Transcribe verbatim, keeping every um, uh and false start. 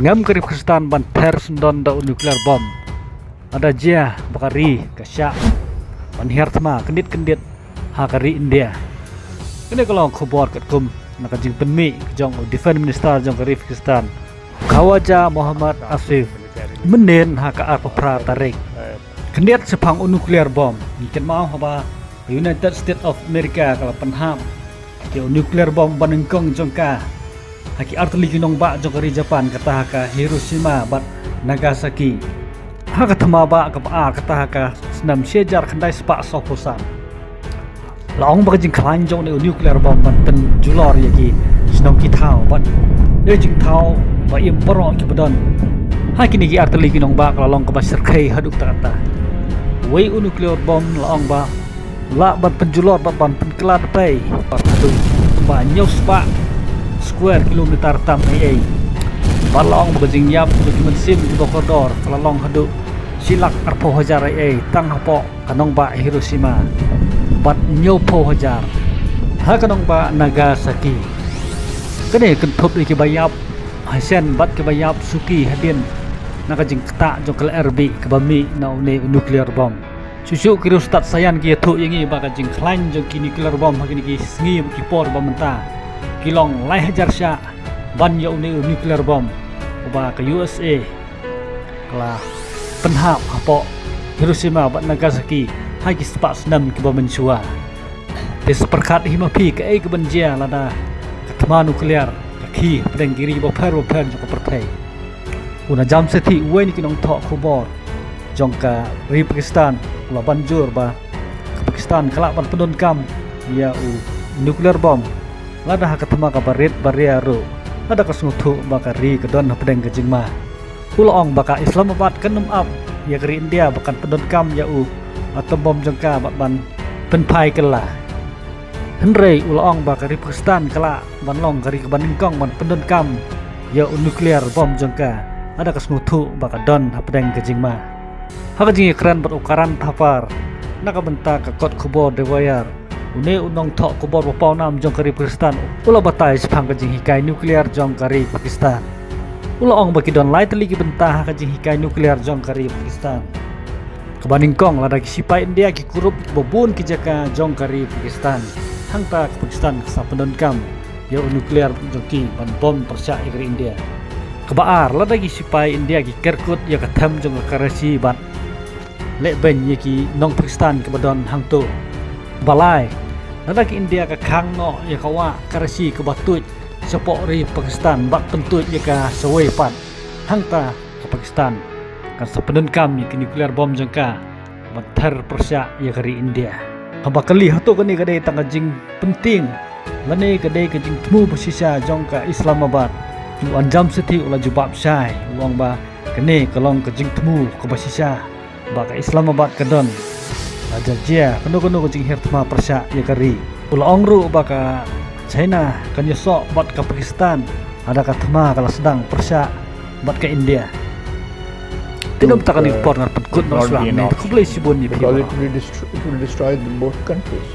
Ngam ka ri Pakistan ban ther syndon da u nuclear bomb. Lada jia ba ka ri ka shah ban hiar thma kyndit kyndit ha ka ri India. Kane ka long khubor katkum na ka jingpynmih jong u Defense Minister jong ka ri Pakistan, Khawaja Mohammad Asif, mynnin ha ka arphew phra tarik. Khyndiat shaphang u nuclear bomb, ngi kynmaw haba United States of America ka la pynhap ïa u nuclear bomb banyngkong jong ka ha ki artylli ki nongbah jong ka ri Japan, kata ha ka Hiroshima bad Nagasaki. Ha ka thma bah kaba ar, kata ha ka snem shi hajar khyndai spah sawphew san, la ong ba ka jingkhlaiñ jong une u nuclear bomb ban pynjulor ïa ki shnong ki thaw bad ïa ki jingthaw ba im baroh kiba don ha kine ki artylli ki nongbah ka la long kaba shyrkhei haduh katta katta. Uwei u nuclear bomb la ong ba lah ban pynjulor bad ban pynkylla dpei bad haduh ba hynñiew spah square kilometer tam ei ei. Bad la ong ba ka jingïap jong ki mynsiem kiba kordor ka la long haduh shi lak arphew hajar ei ei tang hapoh ka nongbah Hiroshima bad hynñiewphew hajar ha ka nongbah Nagasaki. Kane kynthup ïa kiba ïap hashen bad kiba ïap suki hadien na ka jingktah jong ka lyer bih kaba mih na une u nuclear bomb. Shuh shuh ki riewstad saïan ki ïathuh ïa ngi ba ka jingkhlaiñ jong ki nuclear bomb ha kine ki sngi ki por ba mynta ki long lai hajar shah ban ïa une u nuclear bomb uba ka U S A ka la pynhap hapoh Hiroshima bad Nagasaki ha ki spah snem kiba mynshuwa. Te sa pyrkhat hi ma phi kaei kaban jia lada ka thma nuclear ka khie hapdeng ki ri bapher bapher jong ka pyrthei. U Najam Sethi, uwei na ki nongthoh khubor jong ka ri Pakistan, u la ban jur ba ka Pakistan ka lah ban pyndonkam ïa u nuclear bomb lada ha ka thma kaba rit ba ria ruh, lada ka sngewthuh ba ka ri ka don hapdeng ka jingma. U la ong ba ka Islamabad kan ym ap ïa ka ri India ba kan pyndonkam ïa u atom bomb jong ka bad ban pynphai kylla. Hynrei u la ong ba ka ri Pakistan ka lah ban long ka ri kaba nyngkong ban pyndonkam ïa u nuclear bomb jong ka lada ka sngewthuh ba ka don hapdeng ka jingma. Ha ka jingïakren bad u Karan Thapar na ka bynta ka kot khubor The Wire, une u nongthoh khubor ba pawnam jong ka ri Pakistan u la batai shaphang ka jinghikai nuclear jong ka ri Pakistan. U la ong ba ki don lai tylli ki bynta ha ka jinghikai nuclear jong ka ri Pakistan. Kaba nyngkong, lada ki sipai India ki kurup kiba bun ki jaka jong ka ri Pakistan, hangta ka Pakistan ka sa pyndonkam ïa u nuclear jong ki ban bom pyrshah ïa ka ri India. Kaba ar, lada ki sipai India ki kerkut ïa ka them jong ka Karachi bad leh beiñ ïa ki nong Pakistan kiba don hangto. Ba lai, lada ka India ka khang noh ïa ka wah Karachi kaba tuid shapoh ri Pakistan bad pyntuid ïa ka shawei pat, hangta ka Pakistan kan sa pyndonkam ïa ki nuclear bomb jong ka ban ther pyrshah ïa ka ri India. Haba kylli hato kane ka dei tang ka jingpyntieng lane ka dei ka jingthmu ba shisha jong ka Islamabad, u Najam Sethi u la jubab shai, u ong ba kane ka long ka jingthmu kaba shisha ba ka Islamabad ka don. Lada jia kano kano ka jinghiar thma pyrshah ïa ka ri. U la ong ruh ba ka China kan ïasoh bad ka Pakistan lada ka thma ka la sdang pyrshah bad ka India. Te nangta kane ka por ngan pynkut noh shuwa ne. Khublei shibun ïa phi baroh. Because it will dest-, it will destroy the both countries.